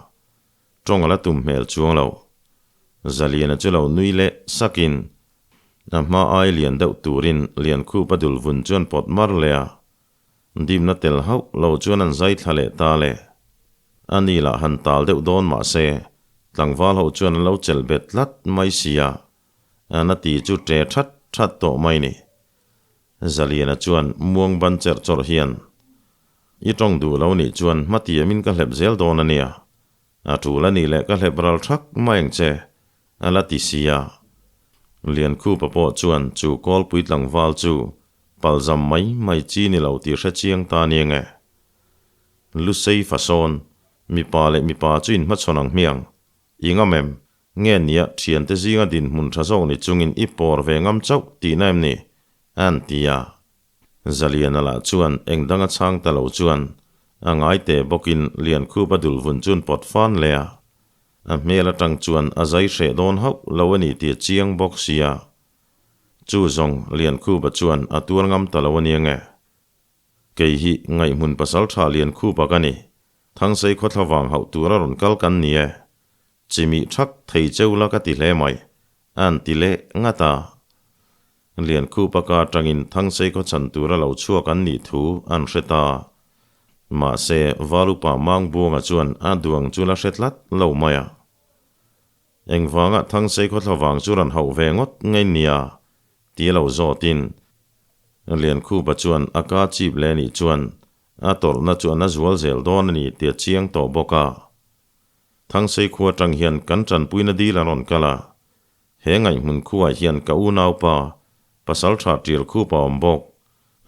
Tawng a la tum hmel chuang lo. Zaliana chu lo nui leh sakin a hma ai lian deuh turin Liankhupa dul vun chuan pawt mar leh a. Dimna tel hauh lo chuan an zai thla leh ta le. A ni lah han tal deuh dawn mah se, tlangval ho chuan an lo chelh bet tlat mai si a, an a ti chu ṭe ṭhat ṭhat tawh mai ni. Zaliana chuan muang ban cherh chawrh hian, I ṭawng duh lo nih chuan hmatiamin ka hlep zel dawn a nia, a ṭul a nih leh ka hlep ral ṭhak mai ang che, a la ti si a. Liankhupa pawh chuan chu kawlpui tlangval chu palzam mai mai chi ni lo tih hre chiang ta nia nge. Lusei fasawn, mipa leh mipa chu inhmachhawn ang hmiang. I ngam em? Nge nia thiante zinga dinhmun tha zawk ni chungin i pawr ve ngam chauh tihna em ni? A'n ti a. Zaliana lah chuan eng danga chhang ta lo chuan a ngai teh bawkin Liankhupa dulvun chuan pawt fan leh a. A hmel atang chuan a zai hreh dawn hauh lo a ni tih a chiang bawk sia. Chu zawng Liankhupa chuan a tuar ngam ta lo a nia nge. Kei hi ngaihhmun pasal tha Liankhupa ka ni. Thangsei khawthla vang hauh tura rawn kal kan ni e. Chimih thak thei cheu la ka ti hle mai, a'n ti leh ngat a. Liankhupa ka atangin Thangsei khaw chhan tura lo chhuak an nih thu an hre ta. Mahse, Valupa Mangbuanga chuan a duang chu la hre tlat lo mai a. Engvanga Thangsei khawthla vang chu rawn hauh ve ngawt ngei nia? ti lo zawtin Liankhupa chuan a ka chip leh nih chuan a tawrhna chu a na zual zel dawn a ni ti a chiang tawh bawk a. Thangsei khua atang hian kan tanpuina dil a rawn kal a. He ngaihhmun khuaah hian ka unaupa, pasal tha ṭial khup a awm bawk.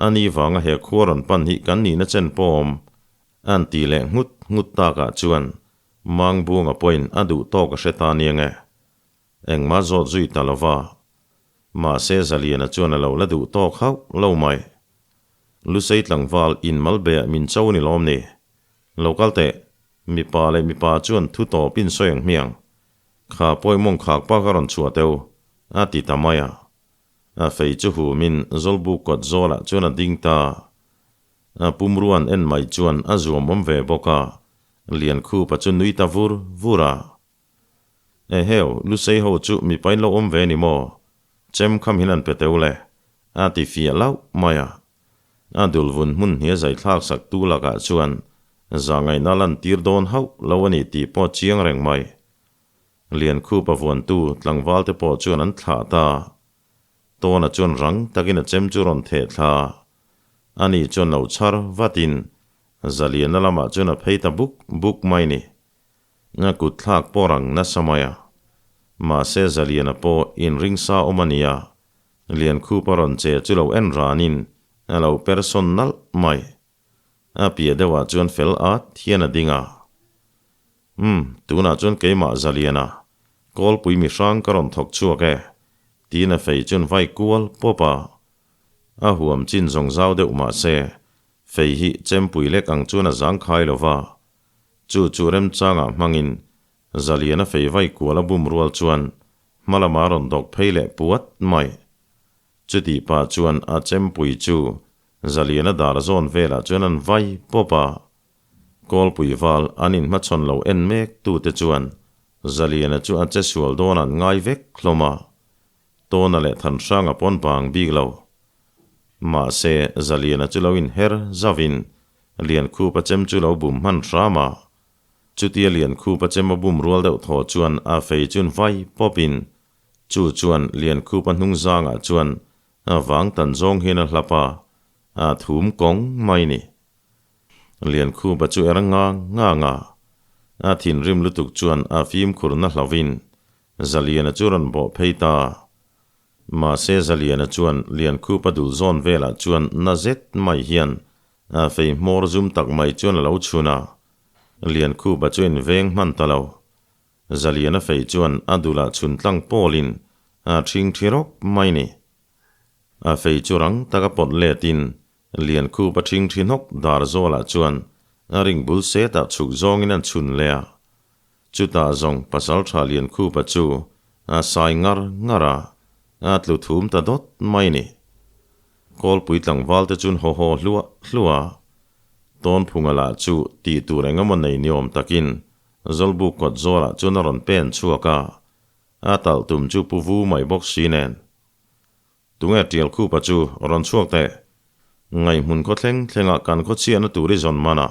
A ni vanga he khua rawn pan hi kan nihna chen pawh awm, a'n ti leh nghut nghut takah chuan Mangbunga pawhin a duh tawk a hre ta nia nge. Engmah zawt zui ta lova. Mahse Zaliana chuan a lo la duh tawk hauh lo mai. Lusei tlangval in mal beah min cho ni lawm ni? Lo kal teh, mipa leh mipa chuan thu tawp in sawi ang hmiang. Kha pawi mawng khak pa ka rawn chhuah teu, a ti ta mai a. A fei chu humin Zawlbuk kawt zawlah chuan a ding ta. A pumruan en mai chuan a zuam awm ve bawk a, Liankhupa chu nui ta vur vur a. Eheu, Lusei ho chu mipain lo awm ve ni maw? Chem kham hin an pe teu le, a ti fiah lauh mai a. A dul vun hmun hnia zai thlak sak tu lakah chuan zahngaihna lan tir dawn hauh lo a ni tih pawh chiang reng mai. Liankhupa vuantu tlangval te pawh chuan an thlah ta. Tawna chuan rang takin a chem chu rawn theh thla. Ani chuan lo chhar vatin Zaliana lamah chuan a phei ta buk buk mai ni. A kut thlak pawh rang nasa mai a. Mahse Zaliana pawh inringsa awm a nia, Liankhupa rawn che chu lo en ranin a lo per sawn nalh mai. A piah deuhah chuan fel at hian a ding a. Umm, tunah chuan keimah Zaliana, Kawlpui mi hrang ka rawn thawk chhuak e, tiin a fei chuan vai kual pawp a. A huam chin zawng zau deuh mahse, fei hi chempui lek ang chuan a zangkhai lo va. Chu chu remchangah hmangin Zaliana fei vai kual a bum rual chuan hma lama rawn dawk phei leh puat mai. Chutih pah chuan a chempui chu Zaliana dar zawn velah chuan an vai pawp a. Kawlpui val an inhmachhawn lo en mek tute chuan Zaliana chu a che sual dawn an ngai vek hlawm a. Tawna leh Thanhranga pawn bang bik lo. Mahse, Zaliana chu lo inher zauhin Liankhupa chem chu lo bum hman hram a. Chutia Liankhupa chem a bum rual deuh thaw chuan a fei chun vai pawpin chu chuan Liankhupa hnung zangah chuan a vang tan zawng hian a hlap a, a thum kawng mai ni. Liankhupa chu er ngang ngang a, a thinrim lutuk chuan a fimkhurna hlauhin Zaliana chu rawn bawh phei ta. Mahse Zaliana chuan Liankhupa dul zawn velah chuan na zet mai hian a fei hmawr zum tak mai chuan a lo chhun a, Liankhupa chu inveng hman ta lo. Zaliana fei chuan a dulah chhun tlang pawlin a ṭhing ṭhi rawp mai ni. A fei chu rang taka pawt letin Liankhupa ṭhing ṭhi hnawk dar zawlah chuan a ring bul setah chhuk zawngin an chhun leh a. Chutah zawng pasalṭha Liankhupa chu a sai ngar ngar a, a tlu thum ta dawt mai ni. Kawlpui tlangval te chun haw haw hluah hluah a, Tawnphunga lah chu tih tur eng emaw nei ni awm takin Zawlbuk kawt zawlah chuan a rawn pen chhuak a, a talh tum chu pu vu mai bawk si nen. Tunge Tialkhupa chu rawn chhuak teh? Ngaihhmun khaw thleng thlengah kan khaw chhiahna tur i zawn man a,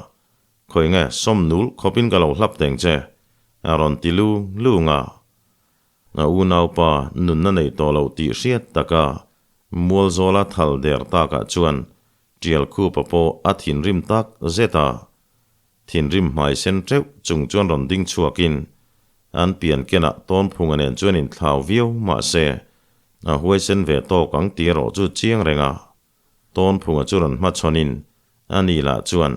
khawi nge sawm nul khawpin ka lo hlap teng che, a rawn ti lu lung a. A unaupa nunna nei tawh lo tih hriat taka Mualzawla thal der takah chuan Tialkhupa pawh a thinrim tak zet a. Thinrim hmai sen teuh chung chuan rawn ding chhuakin an pian kenah Tawnphunga nen chuan inthlau viau mahse a huaisen ve tawk ang tih erawh chu chiang reng a. Tawnphunga chu rawn hmachhawnin a ni lah chuan,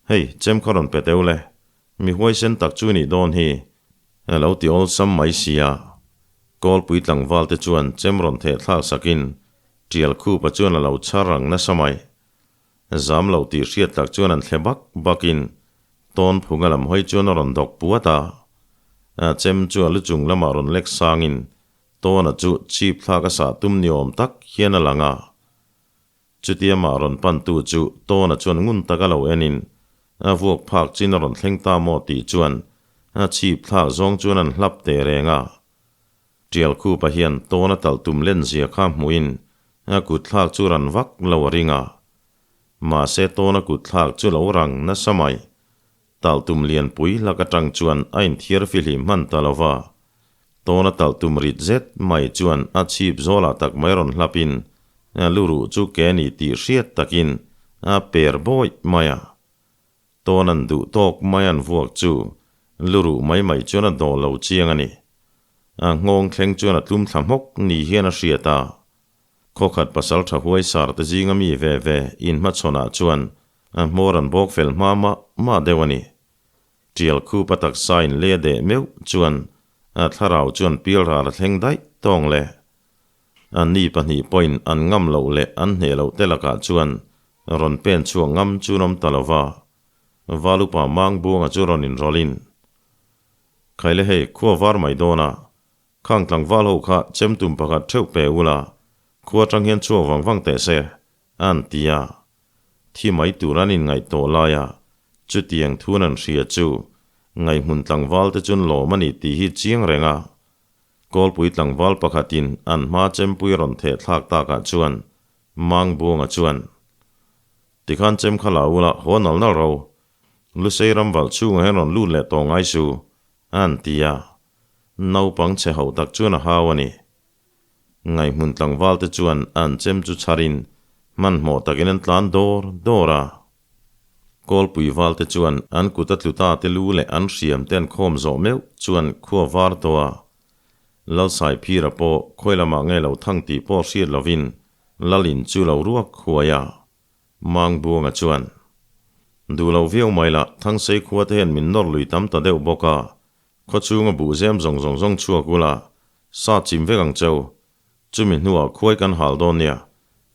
Hei, chem kha rawn pe teu le, mi huaisen tak chu i nih dawn hi, a lo ti awlsam mai sia. Kawlpui tlangval te chuan chem rawn theh thlak sakin Tialkhupa chuan a lo chhar rang nasa mai. Zam lo tih hriat tak chuan an thle bak bakin Tawnphunga lam hawi chuan a rawn dawk puat a. A chem chu a lu chung lamah rawn lek sangin Tawna chu chip thlak a sah tum ni awm tak hian a lang a. Chutia mah rawn pantu chu Tawna chuan ngun taka lo enin a vuak phak chin a rawn thleng ta maw tih chuan a chip thlak zawng chuan an hlap teh reng a. Tialkhupa hian Tawna talh tum len zia kha hmuhin a kut thlak chu ran vak lo a ring a. Mahse Tawna kut thlak chu lo rang nasa mai. Talh tum lianpui lak atang chuan a inthiar fihlim hman ta lo va. Tawna talh tum rit zet mai chuan a chhip zawlah tak mai rawn hlapin a luruh chu ke ni tih hriat takin a per bawih mai a. Tawn an duh tawk mai an vuak chu luruh mai mai chuan a daw lo chiang a ni. A nghawng thleng chuan a tlum thla hmawk ni hian a hriat a. Khawkhat pasal tha huai sar te zinga mi ve ve inhmachhawnah chuan a hmawr an bawk fel hma mah mah deuh a ni. Tial khup a taksa in le deh meuh chuan a thlarau chuan pialral a thleng daih tawng le. Anni pahnih pawhin an ngam loh leh an hneh loh te lakah chuan. Rawn pen chhuak ngam chu an awm ta lo va, Valupa Mangbuanga chu rawn inrawlhin, Khaile hei, khua var mai dawn a, khang tlangval ho kha chem tum pakhat theuh pe ula, khua atang hian chhuak vang vang teh se, an ti a. Thi mai tur an inngaih tawh lai a, chutiang thun an hria chu ngaihhmun tlangval te chun lawm a ni tih hi chiang reng a. Kawlpui tlangval pakhatin an hma chempui rawn theh thlak takah chuan Mangbuanga chuan, Tikhan chem kha la ula haw nal nal ro, Lusei ram valh chhungah hian rawn lut leh tawh ngai su, an ti a. Naupang chhe hauh tak chuan a hau a ni. Ngaihhmun tlangval te chuan an chem chu chharin hmanhmawh takin an tlan dawr dawr a. Kawlpui val te chuan an kut a tlu ta te lu leh an hriam te an khawm zawh meuh chuan khua var tawh a. Lalsaiphira pawh khawi lamah nge lo thang tih pawh hriat lovin Lalin chu lo ruak huai a. Mangbuanga chuan, Duh lo viau mai la, Thangsei khua te hian min nawr lui tam ta deuh bawk a, khaw chhunga buhzem zawng zawng zawng chhuak ula, sa chim vek ang cheu, chumi hnuah khuai kan hal dawn nia,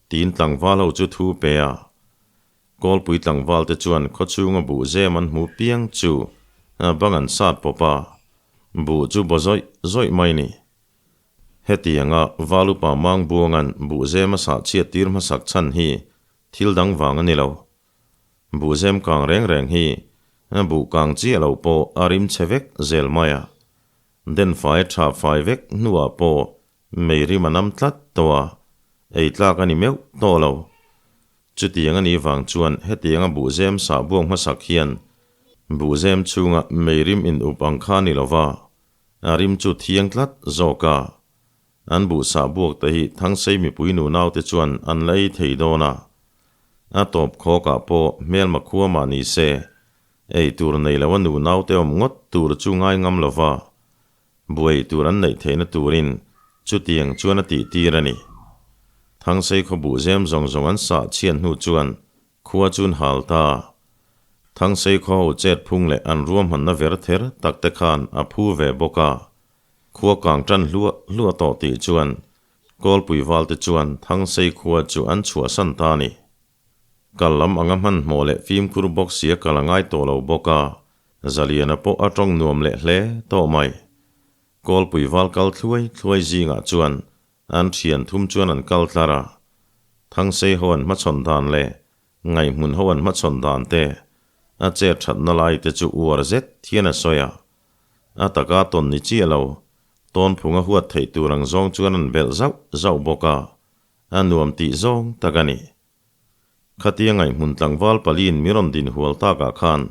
tiin tlangval ho chu thu pe a. Kawlpui tlangval te chuan khaw chhunga buhzem an hmu piang chu bang an sat pawp a, buh chu baw zawih zawih mai ni. Hetianga Valupa Mangbuanga'n buhzem a sah chhiat tir hmasak chhan hi thil dang vang a ni lo. Buhzem kang reng reng hi buh kang chiah lo pawh a rim chhe vek zel mai a. Den fai tha fai vek hnuah pawh mei rim a nam tlat tawh a, ei tlak a ni meuh tawh lo. Chutiang a nih vang chuan hetianga buhzem sah buak hmasak hian buhzem chhunga mei rim in up ang kha a ni lo va, A rim chu thiang tlat zawk a. An buhsah buak te hi Thangsei mipui nunaute chuan an la ei thei dawn a. A tawp khawkah pawh hmelma khua mah ni se, ei tur nei lo a nunaute awm ngawt tur chu ngai ngam lo va, buai tur an neih theihna turin chutiang chuan a tih tir a ni. Thangsei khaw buhzem zawng zawng an sah chhiat hnu chuan Khua chun hal ta. Thangsei khaw ho chet phung leh an ruahmanna ver ther tak te khan a phu ve bawk a. Khua kang tan hluah hluah tawh tih chuan Kawlpui val te chuan Thangsei khua chu an chhuahsan ta a ni. Kal lam anga hmanhmawh leh fimkhur bawk sia kal a ngai tawh lo bawk a, Zaliana pawh a tawng nuam leh hle tawh mai. Kawlpui val kal thluai thluai zingah chuan An thian thum chuan an kal tlar a, Thangsei ho an hmachhawn dan leh Ngaihhmun ho an hmachhawn dan te, a chet thatna lai te chu uar zet hian a sawi a. A taka tawn ni chiah lo, tawn phunga huat theih tur ang zawng chuan an belh zauh zauh bawk a, a nuam tih zawng tak a ni. Khatia Ngaihhmun tlangval paliin mi rawn din hual takah khan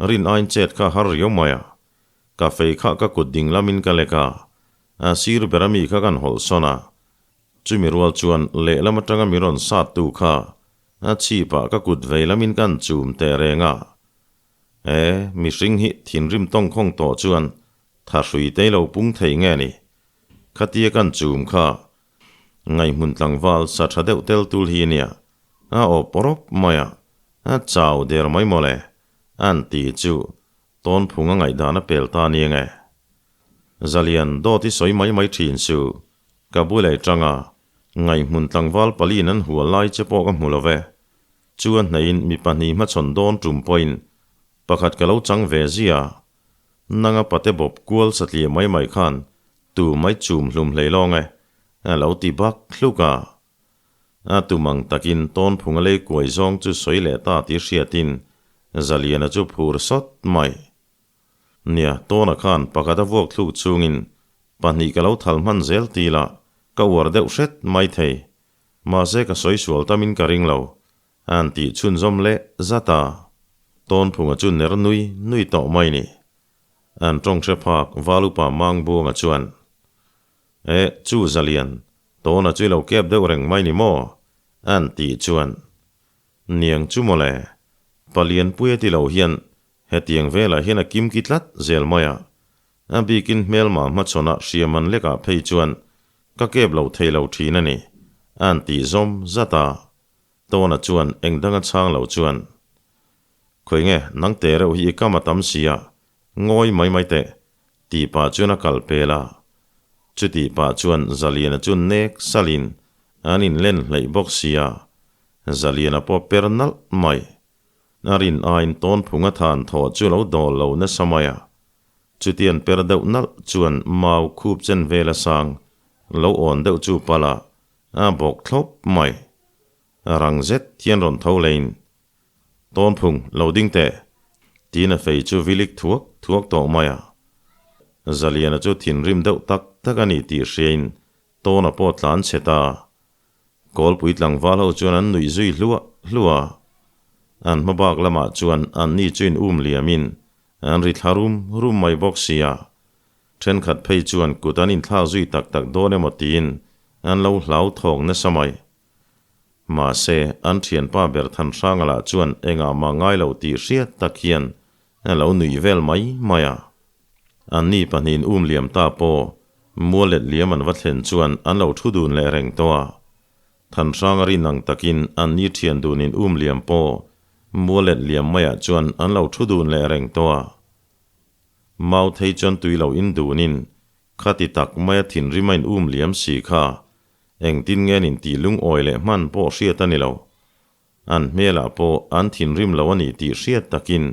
rin aiin chet kha har riau mai a, ka fei kha ka kut ding lamin ka lek a, A sir ber ami kha kan hawlh sawn a, chumi rual chuan lehlam atanga mi rawn sat tu kha a chhip ah ka kut vei lamin kan chum teh reng a. E, mihring hi thinrim tawngkhawng tawh chuan tha hrui te lo pung thei nge ni? Khatia kan chum kha ngaihhmun tlangval sa tha deuh tel tul hi nia, a awp rawp mai a, a chau der mai mawle, an ti chu tawnphung a ngaihdan a pel ta nia nge. Zalian dawt i sawi mai mai thin su, ka bulei tanga ngaihhmun tlangval paliin an hual lai che pawh ka hmu lo ve. Chu a hneiin mi pahnih hmachhawn dawn tum pawhin pakhat ka lo chang ve zia. Nanga pate bawp kual satliah mai mai khan tu mai chum hlum hlei lawng e, a lo ti bak hluk a. A tum ang takin tawnphunga lei kuai zawng chu sawi leh ta tih hriatin Zaliana chu phur sawt mai. Nia, Tawna khan pakhat a vuak thluk chungin pahnih ka lo thal hman zel ti la, ka uar deuh hret mai thei. Mahse ka sawi sual tamin ka ring lo, a'n tih chhunzawm leh zat a. Tawnphunga chu ner nui nui tawh mai ni. An tawng hre phak Valupa Mangbuanga chuan, E, chu Zalian, Tawna chu i lo kep deuh reng mai ni maw? a'n tih chuan, Niang chu mawle, Palianpui a ti lo hian Hetiang velah hian a kimki tlat zel mai a, a bikin hmelma hmachhawnah hriam an lekah phei chuan ka kep lo thei lo thin a ni, a'n tih zawm zat a. Tawna chuan eng danga chhang lo chuan, Khawi nge, nang te reuh hi i kam a tam si a, ngawi mai mai teh, tih pah chuan a kal pel a. Chutih pah chuan Zaliana chu nek salin an inlen hleih bawk si a. Zaliana pawh per nalh mai. A rin aiin tawnphunga than thaw chu lo dawl lo nasa mai a. Chutian per deuh nalh chuan mau khup chen vel a sang lo awn deuh chu pala a bawk thlawp mai. Rang zet hian rawn tho leiin, Tawnphung, lo ding teh! tiin a fei chu vilik thuak thuak tawh mai a. Zaliana chu thinrim deuh tak tak a ni tih hriain Tawna pawh tlan chhe ta. Kawlpui tlangval ho chuan an nuih zui hluah hluah a. An hma bak lamah chuan anni chu in um liamin an ri thla rum rum mai bawk si a. Thenkhat phei chuan kut an inthlak zui tak tak dawn emaw tiin an lo hlau thawk nasa mai. Mahse, an thianpa ber Thanhranga lah chuan engah mah ngai lo tih hriat tak hian a lo nuih vel mai mai a. Anni pahnihin um liam ta pawh mual let liam an va thlen chuan an lo thu dun leh reng tawh a. Thanhranga rin ang takin anni thian dunin um liam pawh mual let liam maiah chuan an lo thu dun leh reng tawh a. Mau thei chuan tui lo in dunin khati tak maia thinrim a in um liam si kha engtin nge an intih lungawi leh hman pawh hriat a ni lo. An hmelah pawh an thinrim lo a ni tih hriat takin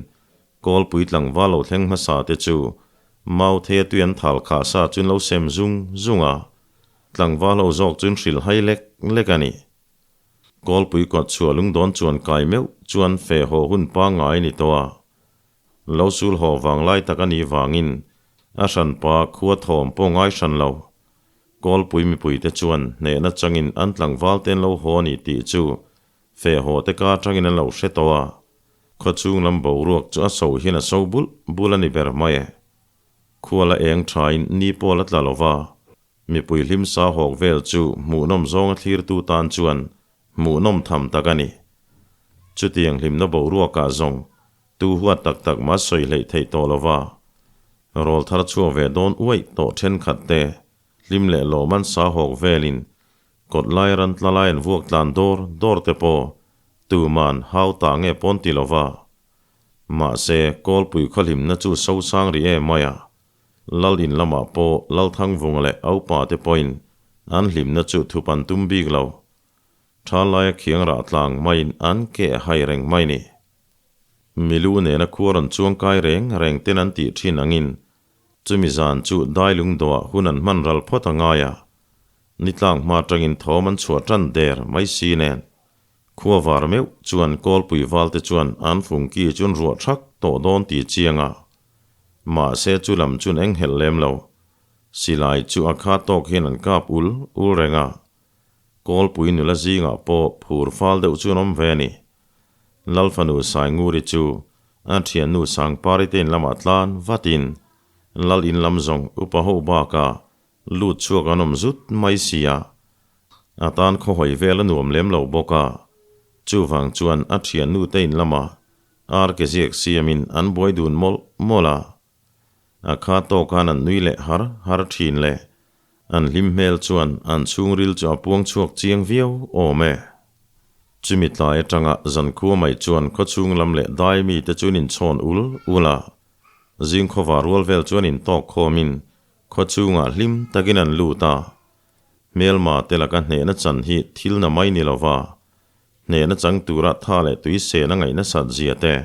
Kawlpui tlangval lo thleng hmasa te chu Mautheia tui an thal khah sa chuan lo sem zung zung a, tlangval ho zawk chuan hrilh hai lek lek a ni. Kawlpui kawt chhuah lungdawn chuan kai meuh chuan fe haw hun pangngai a ni tawh a. Lo sul haw vanglai tak a nih vangin a hranpa khua thawm pawh ngai hran lo. Kawlpui mipuite chuan hnehna changin an tlangval te an lo haw a ni tih chu feh haw te ka atangin an lo hre tawh a. Khawchhung lam boruak chu a so hian a so bulh bulh a ni ber mai e. Khuala eng thain ni pawh la tla lo va, mipui hlim sa hawk vel chu hmuhnawm zawnga thlirtu tan chuan hmuhnawm tham tak a ni. Chutiang hlimna boruakah zawng Tu huat tak tak mah sawi hleih theih tawh lo va, rawl thar chhuak ve dawn uaih tawh thenkhat te, hlim leh lawm an sa hawk velin kawt lai ran tla lai an vuak tlan dawr dawr te pawh tuman hau ta nge pawn ti lo va. Mahse, Kawlpui khawhlimna chu sosang rih em mai a, Lal in lamah pawh Lalthangvunga leh Aupa te pawhin an hlimna chu thup an tum bik lo. Tha laia khiang rah tlang maiin an keh hai reng mai ni. Milu nena khua rawn chuang kai reng reng ten an tih thin angin chumi zan chu dailung dawhah hun an hman ral phawt a ngai a, nitlang hma atangin thawm an chhuah tan der mai si nen khua var meuh chuan kawlpui valte chuan an fungki chun ruah thak tawh dawn ti chiang a, mahse chu lam chun eng helh lem lo, silai chu a kha tawk hian an kap ul ul reng a, kawlpui nula zingah pawh phur fal deuh chu an awm ve a ni. Lalfanu Sainguri chu a thiannu Sangpari te in lamah tlan vatin Lal in lam zawng upa ho bakah lut chhuak an awm zut mai si a, a tan khawhawi vel a nuam lem lo bawk a, chuvang chuan a thiannu te in lamah ar ke ziak siamin an buai dun mawlh mawlh a. A kha tawk an an nui leh har har thin le, an hlim hmel chuan an chhungril chu a puang chhuak chiang viau awm e. Chumi tlai atanga zankhua mai chuan khawchhung lam leh dai mite chu an inchhawn ul ul a, zingkhawva rual vel chuan intawk khawmin khawchhungah hlim takin an lut a. Hmelma te laka hnehna chan hi thil na mai ni lova, hnehna chang tura tha leh tui sen a ngaih nasat zia te,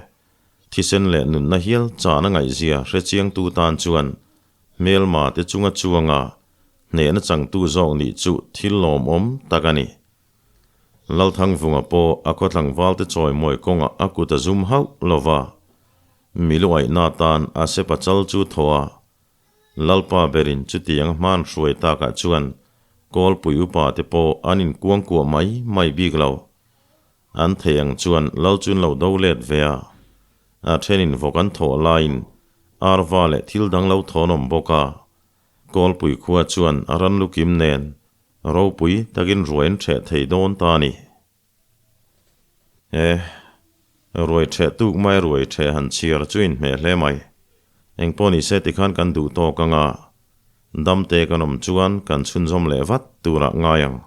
Thisen leh nunna hial chahna ngaihzia hre chiangtu tan chuan hmelma te chunga chuanga hnehna changtu zawk nih chu thil lawmawm tak a ni. Lalthangvunga pawh a khaw tlangvalte chawimawi kawngah a kut a zum hauh lo va, miluaihna tan a sepa chal chu thaw a, Lalpa berin chutiang hman hruai takah chuan Kawlpui upa te pawh an inkuangkuah mai mai bik lo. An thei ang chuan lal chun lo do let ve a, a thenin vawk an thawh laiin arva leh thil dang lo thawn awm bawk a. Kawlpui khua chuan a ran lukim nen ropui takin ruai an ṭheh thei dawn ta a ni. E, ruai ṭheh tuk mai ruai ṭheh han chhiar chu inhmeh hle mai. Engpawh ni se tikhan kan duh tawk anga damte kan awm chuan kan chhunzawm leh vat turah ngai ang.